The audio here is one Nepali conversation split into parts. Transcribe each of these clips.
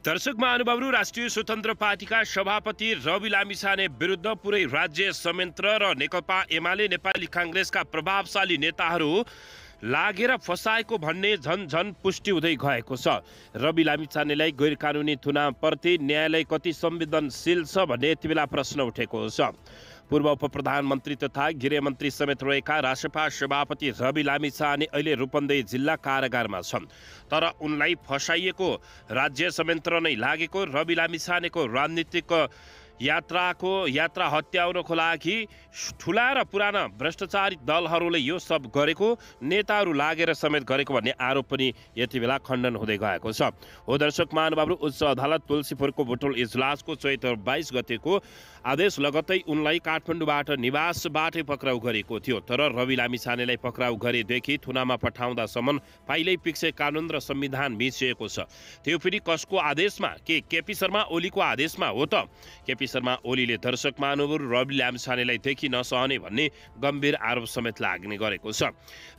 दर्शक महानुभावहरू, राष्ट्रिय स्वतन्त्र पार्टीका सभापति रवि लामिछाने विरुद्ध पुरै राज्य संयन्त्र र नेकपा एमाले नेपाली काङ्ग्रेसका प्रभावशाली नेताहरू लागेर फसाएको भन्ने झन पुष्टि हुँदै गएको छ। रवि लामिछानेलाई गैर कानुनी थुनाप्रति न्यायालय कति संवेदनशील छ भन्ने यति बेला प्रश्न उठेको छ। पूर्व उप प्रधानमन्त्री तथा गृहमन्त्री समेत रहेका रासपा सभापति रवि लामिछाने अहिले रूपन्देही जिल्ला कारागारमा छन्। तर उनलाई फसाइएको राज्य संयन्त्र नै लागेको रवि लामिछानेको राजनीतिक यात्रा हत्याउनको लागि ठुला र पुराना भ्रष्टाचारी दलहरूले यो सब गरेको, नेताहरू लागेर समेत गरेको भन्ने आरोप पनि यति बेला खण्डन हुँदै गएको छ। हो दर्शक महानुभावहरू, उच्च अदालत तुलसीपुरको बुटोल इजलासको चैत्र 22 गतेको आदेश लगत्तै उनलाई काठमाडौँबाट निवासबाटै पक्राउ गरेको थियो। तर रवि लामिछानेलाई पक्राउ गरेदेखि थुनामा पठाउँदासम्म पाइलै पिक्से कानुन र संविधान मिचिएको छ। त्यो पनि कसको आदेशमा? केपी शर्मा ओलीको आदेशमा हो त। केपी शर्मा ओलीले दर्शक महानुभावहरू रवि लामिछानेलाई देखि नसहने भन्ने गम्भीर आरोप समेत लाग्ने गरेको छ।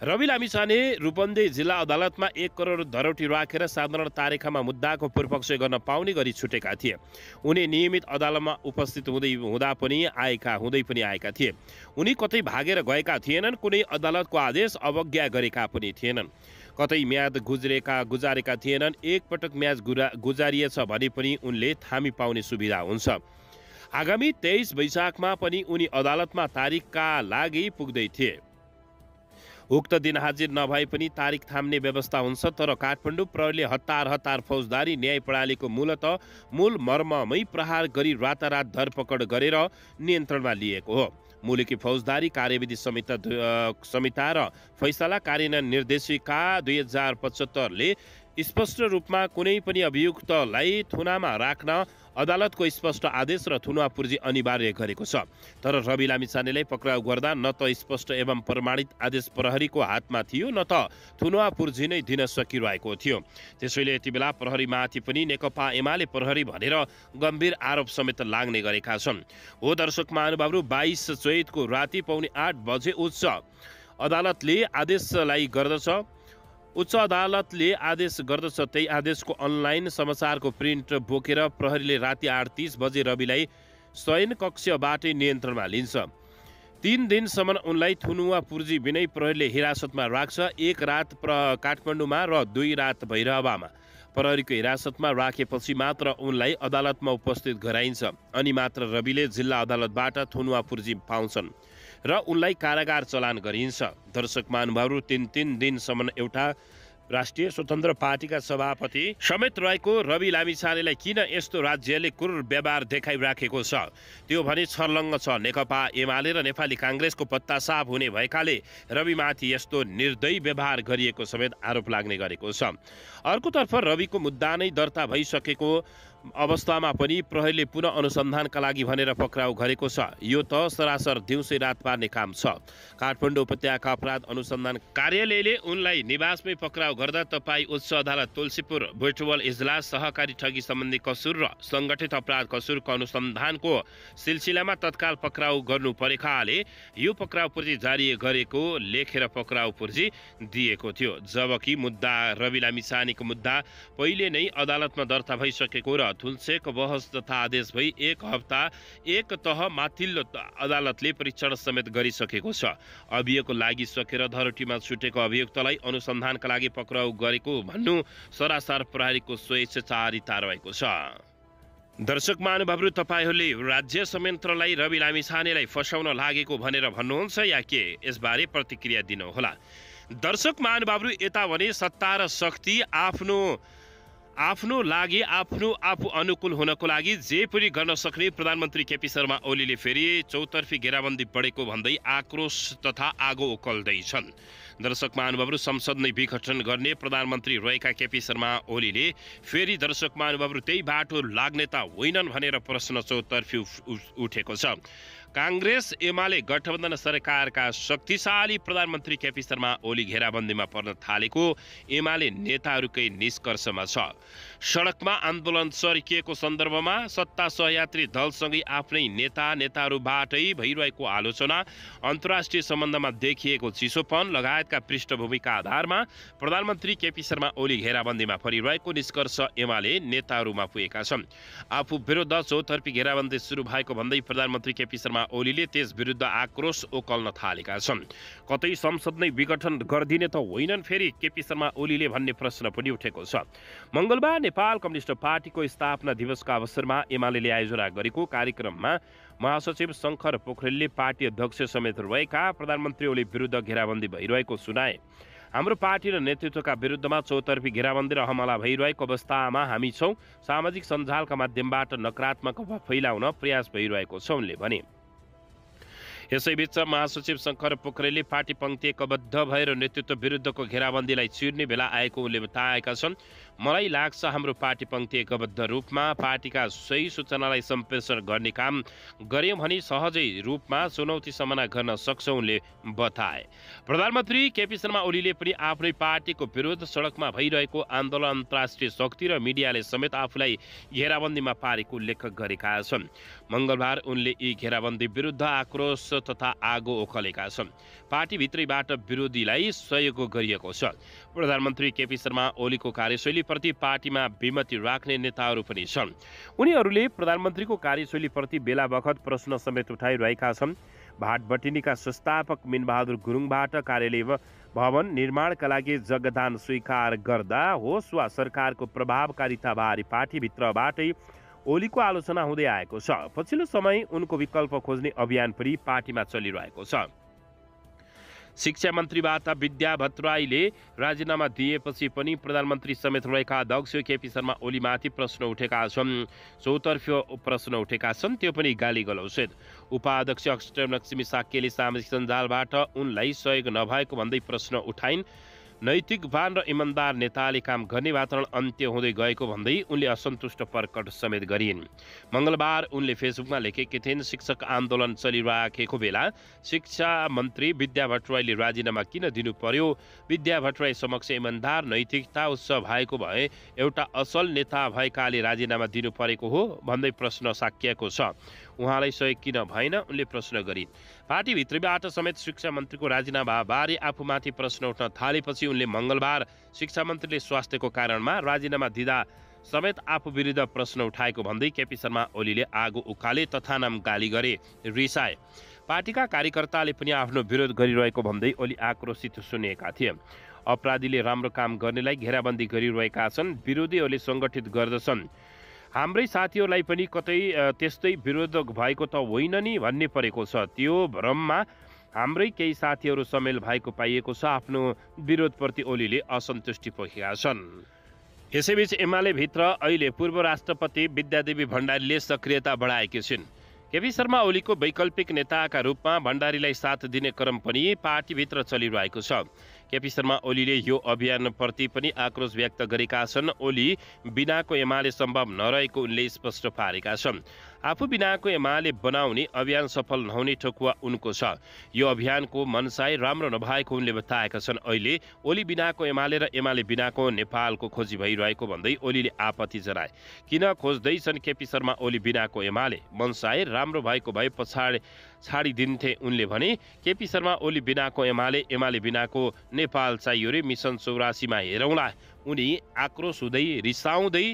रवि लामिछाने रूपन्देही जिल्ला अदालतमा 1 करोड धरोटी राखेर साधारण तारिखामा मुद्दाको पूर्वपक्ष गर्न पाउने गरी छुटेका थिए। उनी नियमित अदालतमा उपस्थित हुँदै पनि आएका थिए। उनी कतै भागेर गएका थिएनन्, कुनै अदालतको आदेश अवज्ञा गरेका पनि थिएनन्, कतै म्याद गुजारेका थिएनन्। एक पटक म्याद गुजारिएछ भने पनि उनले थामी पाउने सुविधा हुन्छ। आगामी 23 वैशाखमा पनि उनी अदालतमा तारिखका लागि पुग्दै थिए। उक्त दिन हाजिर नभए पनि तारिख थाम्ने व्यवस्था हुन्छ। तर काठमाडौँ प्रहरीले हतार फौजदारी न्याय प्रणालीको मूल मर्ममै प्रहार गरी रातारात धरपकड गरेर नियन्त्रणमा लिएको हो। मुलुकी फौजदारी कार्यविधि संहिता र फैसला कार्यान्वयन निर्देशिका 2075ले स्पष्ट रूपमा कुनै पनि अभियुक्तलाई थुनामा राख्न अदालतको स्पष्ट आदेश र थुनुवा पूर्जी अनिवार्य गरेको छ। तर रवि लामिछानेलाई पक्राउ गर्दा न त स्पष्ट एवं प्रमाणित आदेश प्रहरीको हातमा थियो, न त थुनुवा पूर्जी नै दिन सकिरहेको थियो। त्यसैले यति बेला प्रहरीमाथि पनि नेकपा एमाले प्रहरी भनेर गम्भीर आरोप समेत लाग्ने गरेका छन्। हो दर्शक महानुभावहरू, 22 चैतको राति 7:45 बजे उच्च अदालतले आदेश गर्दछ। त्यही आदेशको अनलाइन समाचारको प्रिन्ट बोकेर प्रहरीले राति 8:30 बजे रविलाई शयन कक्षबाटै नियन्त्रणमा लिन्छ। 3 दिनसम्म उनलाई थुनुवा पूर्जी बिनै प्रहरीले हिरासतमा राख्छ। 1 रात काठमाडौँमा र 2 रात भैरहवामा प्रहरीको हिरासतमा राखेपछि मात्र उनलाई अदालतमा उपस्थित गराइन्छ। अनि मात्र रविले जिल्ला अदालतबाट थुनुवा पूर्जी पाउँछन् र उनलाई कारागार चलान गरिन्छ। दर्शक महानुभावहरू, 3 दिनसम्म एउटा राष्ट्रिय स्वतन्त्र पार्टीका सभापति समेत रहेको रवि लामिछानेलाई किन यस्तो राज्यले क्रूर व्यवहार देखाइराखेको छ? त्यो भने छर्लङ्ग छ। नेकपा एमाले र नेपाली काङ्ग्रेसको पत्ता साफ हुने भएकाले रविमाथि यस्तो निर्दयी व्यवहार गरिएको समेत आरोप लाग्ने गरेको छ। अर्कोतर्फ रविको मुद्दा नै दर्ता भइसकेको अवस्थामा पनि प्रहरीले पुनः अनुसन्धानका लागि भनेर पक्राउ गरेको छ। यो त सरासर दिउँसै रात पार्ने काम छ। काठमाडौँ उपत्यका अपराध अनुसन्धान कार्यालयले उनलाई निवासमै पक्राउ गर्दा तपाईँ उच्च अदालत तुलसीपुर बुटोल इजलास सहकारी ठगी सम्बन्धी कसुर र सङ्गठित अपराध कसुरको अनुसन्धानको सिलसिलामा तत्काल पक्राउ गर्नु परेकाले यो पक्राउ पूर्जी जारी गरेको लेखेर पक्राउ पूर्जी दिएको थियो। जबकि रवि लामिछानेको मुद्दा पहिले नै अदालतमा दर्ता भइसकेको र थुल्सेक बहस तथा आदेश भई 1 हप्ता 1 तह माथिल्लो अदालतले परीक्षण समेत गरिसकेको छ। अभियोग लागिसकेर धरोटीमा छुटेको अभियुक्तलाई अनुसन्धानका लागि पक्राउ गरेको भन्नु सरासर प्रहरीको स्वेच्छाचारिता रहेको छ। दर्शक महानुभावहरू, तपाईहरूले राज्य संयन्त्रलाई रवि लामिछानेलाई फसाउन लागेको भनेर भन्नुहुन्छ या के? यसबारे प्रतिक्रिया दिनुहोला। दर्शक महानुभावहरू, यता भने सत्ता र शक्ति आफ्नो लागि आफू अनुकूल हुनको लागि जे पनि गर्न सक्ने प्रधानमन्त्री केपी शर्मा ओलीले फेरि चौतर्फी घेराबन्दी बढेको भन्दै आक्रोश तथा आगो उकल्दैछन्। दर्शक महानुभावहरू, संसद नै विघटन गर्ने प्रधानमन्त्री रहेका केपी शर्मा ओलीले फेरि दर्शक महानुभावहरू त्यही बाटो लाग्ने त होइनन् भनेर प्रश्न चौतर्फी उठेको छ। कांग्रेस एमाले गठबन्धन सरकारका शक्तिशाली प्रधानमन्त्री केपी शर्मा ओली घेराबन्दीमा पर्न थालेको एमाले नेताहरूकै निष्कर्षमा छ। सडकमा आन्दोलन सरिकिएको सन्दर्भमा सत्ता सहयात्री दलसँगै आफ्नै नेताहरूबाटै भइरहेको आलोचना, अन्तर्राष्ट्रिय सम्बन्धमा देखिएको चिसोपन लगायतका पृष्ठभूमिका आधारमा प्रधानमन्त्री केपी शर्मा ओली घेराबन्दीमा परिरहेको निष्कर्ष एमाले नेताहरूमा पुगेका छन्। आफू विरुद्ध चौतर्फी घेराबन्दी सुरु भएको भन्दै प्रधानमन्त्री केपी शर्मा ओलीले त्यस विरुद्ध आक्रोश ओकल्न थालेका छन्। कतै संसद नै विघटन गरिदिने त होइनन् फेरि केपी शर्मा ओलीले भन्ने प्रश्न पनि उठेको छ। मंगलबार नेपाल कम्युनिस्ट पार्टीको स्थापना दिवसका अवसरमा एमालेले आयोजना गरेको कार्यक्रममा महासचिव शङ्कर पोखरेलले पार्टी अध्यक्ष समेत रहेका प्रधानमन्त्री ओली विरुद्ध घेराबन्दी भइरहेको सुनाए। हाम्रो पार्टी र नेतृत्वका विरुद्धमा चौतर्फी घेराबन्दी र हमला भइरहेको अवस्थामा हामी छौँ। सामाजिक सञ्जालका माध्यमबाट नकारात्मक फैलाउन प्रयास भइरहेको छ उनले भने। यसैबीच महासचिव शङ्कर पोखरेलले पार्टी पङ्क्तिबद्ध भएर नेतृत्व विरुद्धको घेराबन्दीलाई चिर्ने बेला आएको उनले बताएका छन्। मलाई लाग्छ हाम्रो पार्टी पङ्क्तिबद्ध रूपमा पार्टीका सही सूचनालाई सम्प्रेषण गर्ने काम गर्यौँ भने सहजै रूपमा चुनौती सामना गर्न सक्छौँ उनले बताए। प्रधानमन्त्री केपी शर्मा ओलीले पनि आफ्नै पार्टीको विरुद्ध सडकमा भइरहेको आन्दोलन अन्तर्राष्ट्रिय शक्ति र मिडियाले समेत आफूलाई घेराबन्दीमा पारेको उल्लेख गरेका छन्। मंगलबार उनले यी घेराबन्दी विरुद्ध आक्रोश तथा आगो ओखलेका छन्। पार्टीभित्रैबाट विरोधीलाई सहयोग गरिएको छ। प्रधानमन्त्री केपी शर्मा ओलीको कार्यशैलीप्रति पार्टीमा विमति राख्ने नेताहरू पनि छन्। उनीहरूले प्रधानमन्त्रीको कार्यशैलीप्रति बेला बखत प्रश्न समेत उठाइरहेका छन्। भाटबटिनीका संस्थापक मिनबहादुर गुरुङबाट कार्यालय भवन निर्माणका लागि जगदान स्वीकार गर्दा होस् वा सरकारको प्रभावकारिताबारे पार्टीभित्रबाटै ओलीको आलोचना हुँदै आएको छ। पछिल्लो समय उनको विकल्प खोज्ने अभियान पनि पार्टीमा चलिरहेको छ। शिक्षा मन्त्रीबाट विद्या भट्टराईले राजीनामा दिएपछि पनि प्रधानमन्त्री समेत रहेका अध्यक्ष केपी शर्मा ओलीमाथि प्रश्न उठेका छन्। चौतर्फी प्रश्न उठेका छन्, त्यो पनि गाली गलौसित। उपाध्यक्ष अष्टलक्ष्मी साक्यले सामाजिक सञ्जालबाट उनलाई सहयोग नभएको भन्दै प्रश्न उठाइन्। नैतिकवान र इमान्दार नेताले काम गर्ने वातावरण अन्त्य हुँदै गएको भन्दै उनले असन्तुष्ट प्रकट समेत गरिन्। मंगलबार उनले फेसबुकमा लेखेकी थिइन्, शिक्षक आन्दोलन चलिरहेको बेला शिक्षा मन्त्री विद्या भट्टराईले राजीनामा किन दिनु पर्यो? विद्या भट्टराई समक्ष इमान्दार नैतिकता उच्च भएको भए एउटा असल नेता भएकाले राजीनामा दिनु परेको हो भन्दै प्रश्न साकिएको छ। उहाँलाई सहयोग किन भएन उनले प्रश्न गरिन्। पार्टीभित्रबाट समेत शिक्षा मन्त्रीको राजीनामाबारे आफूमाथि प्रश्न उठ्न थालेपछि उनले मंगलबार शिक्षा मन्त्रीले स्वास्थ्यको कारणमा राजीनामा दिँदा समेत आफू विरुद्ध प्रश्न उठाएको भन्दै केपी शर्मा ओलीले आगो उकाले तथा नाम गाली गरे, रिसाए। पार्टीका कार्यकर्ताले पनि आफ्नो विरोध गरिरहेको भन्दै ओली आक्रोशित सुनिएका थिए। अपराधीले राम्रो काम गर्नेलाई घेराबन्दी गरिरहेका छन्, विरोधीहरूले सङ्गठित गर्दछन्। हाम्रै साथीहरूलाई पनि कतै त्यस्तै विरोध भएको त होइन नि भन्ने परेको छ। त्यो भ्रममा हाम्रै केही साथीहरू सामेल भएको पाइएको छ। आफ्नो विरोधप्रति ओलीले असन्तुष्टि पोखेका छन्। यसैबीच एमाले भित्र अहिले पूर्व राष्ट्रपति विद्यादेवी भण्डारीले सक्रियता बढाएकी छिन्। केपी शर्मा ओलीको वैकल्पिक नेताका रूपमा भण्डारीलाई साथ दिने क्रम पनि पार्टीभित्र चलिरहेको छ। केपी शर्मा ओलीले यो अभियानप्रति पनि आक्रोश व्यक्त गरेका छन्। ओली बिनाको एमाले सम्भव नरहेको उनले स्पष्ट पारेका छन्। आफू बिनाको एमाले बनाउने अभियान सफल नहुने ठोकुवा उनको छ। यो अभियानको मनसाय राम्रो नभएको उनले बताएका छन्। अहिले ओली बिनाको एमाले र एमाले बिनाको नेपालको खोजी भइरहेको भन्दै ओलीले आपत्ति जनाए। किन खोज्दैछन् केपी शर्मा ओली बिनाको एमाले? मनसाय राम्रो भएको भए छाडिदिन्थे उनले भने। केपी शर्मा ओली बिनाको एमाले, एमाले बिनाको नेपाल चाहियो रे मिसन 84मा हेरौँला उनी आक्रोश हुँदै रिसाउँदै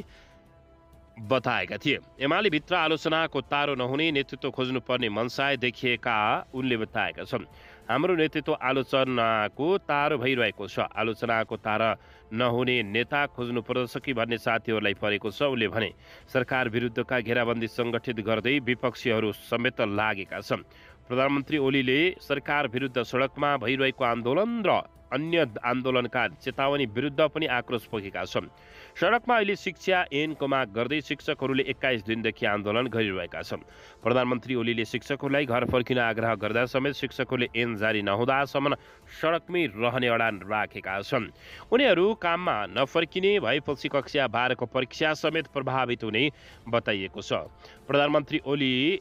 बताएका थिए। एमाले भित्र आलोचनाको तारो नहुने नेतृत्व खोज्नुपर्ने मनसाय देखिएका उनले बताएका छन्। हाम्रो नेतृत्व आलोचनाको तारो भइरहेको छ। आलोचनाको तारा नहुने नेता खोज्नु पर्दछ कि भन्ने साथीहरूलाई परेको छ उनले भने। सरकार विरुद्धका घेराबन्दी सङ्गठित गर्दै विपक्षीहरू समेत लागेका छन्। प्रधानमन्त्री ओलीले सरकार विरुद्ध सडकमा भइरहेको आन्दोलन र अन्य आन्दोलनका चेतावनी विरुद्ध पनि आक्रोश पोखेका छन्। सडकमा अहिले शिक्षा ऐनको माग गर्दै शिक्षकहरूले 21 दिनदेखि आन्दोलन गरिरहेका छन्। प्रधानमन्त्री ओलीले शिक्षकहरूलाई घर फर्किन आग्रह गर्दा समेत शिक्षकहरूले ऐन जारी नहुँदासम्म सडकमै रहने अडान राखेका छन्। उनीहरू काममा नफर्किने भएपछि कक्षा 12को परीक्षा समेत प्रभावित हुने बताइएको छ। प्रधानमन्त्री ओली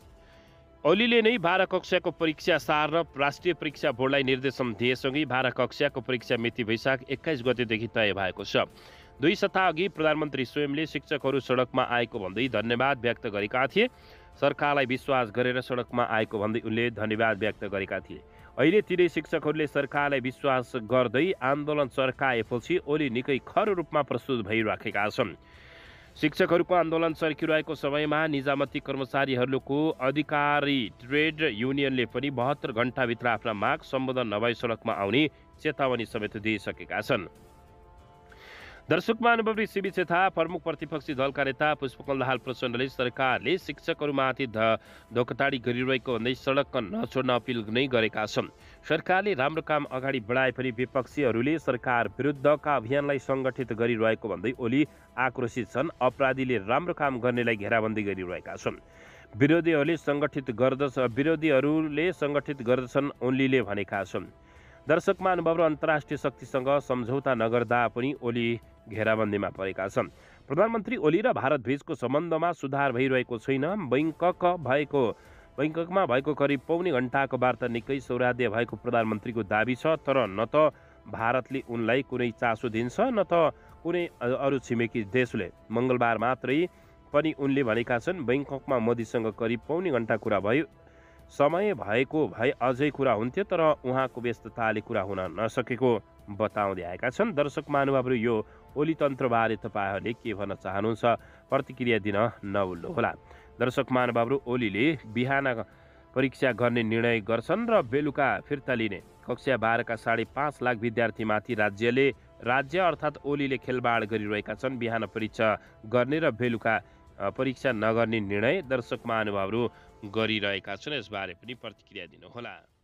ओलीले नै 12 कक्षाको परीक्षा सार्न राष्ट्रिय परीक्षा बोर्डलाई निर्देशन दिएसँगै 12 कक्षाको परीक्षा मिति वैशाख 21 गतेदेखि तय भएको छ। 2 सप्ताह अघि प्रधानमन्त्री स्वयंले शिक्षकहरू सडकमा आएको भन्दै धन्यवाद व्यक्त गरेका थिए। सरकारलाई विश्वास गरेर सडकमा आएको भन्दै उनले धन्यवाद व्यक्त गरेका थिए। अहिले तिनै शिक्षकहरूले सरकारलाई विश्वास गर्दै आन्दोलन चर्काएपछि ओली निकै खर रूपमा प्रस्तुत भइराखेका छन्। शिक्षकहरूको आन्दोलन चर्किरहेको समयमा निजामती कर्मचारीहरूको अधिकारी ट्रेड युनियनले पनि 72 घण्टाभित्र आफ्ना माग सम्बोधन नभई सडकमा आउने चेतावनी समेत दिइसकेका छन्। दर्शक महानुभाव सिबी चेता प्रमुख प्रतिपक्षी दलका नेता पुष्पकमल दाहाल प्रचण्डले सरकारले शिक्षकहरूमाथि धोकाधडी गरिरहेको भन्दै सडक नछोड्न अपिल नै गरेका छन्। सरकारले राम्रो काम अगाडि बढाए पनि विपक्षीहरूले सरकार विरुद्धका अभियानलाई सङ्गठित गरिरहेको भन्दै ओली आक्रोशित छन्। अपराधीले राम्रो काम गर्नेलाई घेराबन्दी गरिरहेका छन्। विरोधीहरूले सङ्गठित गर्दछन् ओलीले भनेका छन्। दर्शक महानुभाव अन्तर्राष्ट्रिय शक्तिसँग सम्झौता नगर्दा पनि ओली घेराबन्दीमा परेका छन्। प्रधानमन्त्री ओली र भारत बीचको सम्बन्धमा सुधार भइरहेको छैन। बैङ्ककमा भएको करिब पौने घण्टाको वार्ता निकै सौहार्द्य भएको प्रधानमन्त्रीको दाबी छ। तर न त भारतले उनलाई कुनै चासो दिन्छ न त कुनै अरू छिमेकी देशले। मङ्गलबार मात्रै पनि उनले भनेका छन् बैङ्ककमा मोदीसँग करिब पौने घण्टा कुरा भयो। समय भएको भए अझै कुरा हुन्थ्यो तर उहाँको व्यस्तताले कुरा हुन नसकेको बताउँदै आएका छन्। दर्शक महानुभावहरू यो ओली तन्त्रबारे तपाईँहरूले के भन्न चाहनुहुन्छ प्रतिक्रिया दिन नभुल्नुहोला। दर्शक महानुभावहरू ओलीले बिहान परीक्षा गर्ने निर्णय गर्छन् र बेलुका फिर्ता लिने। कक्षा 12 का 5.5 लाख विद्यार्थीमाथि राज्य अर्थात् ओलीले खेलबाड गरिरहेका छन्। बिहान परीक्षा गर्ने र बेलुका परीक्षा नगर्ने निर्णय दर्शक महानुभावहरू गरिरहेका छन्। यसबारे पनि प्रतिक्रिया दिनुहोला।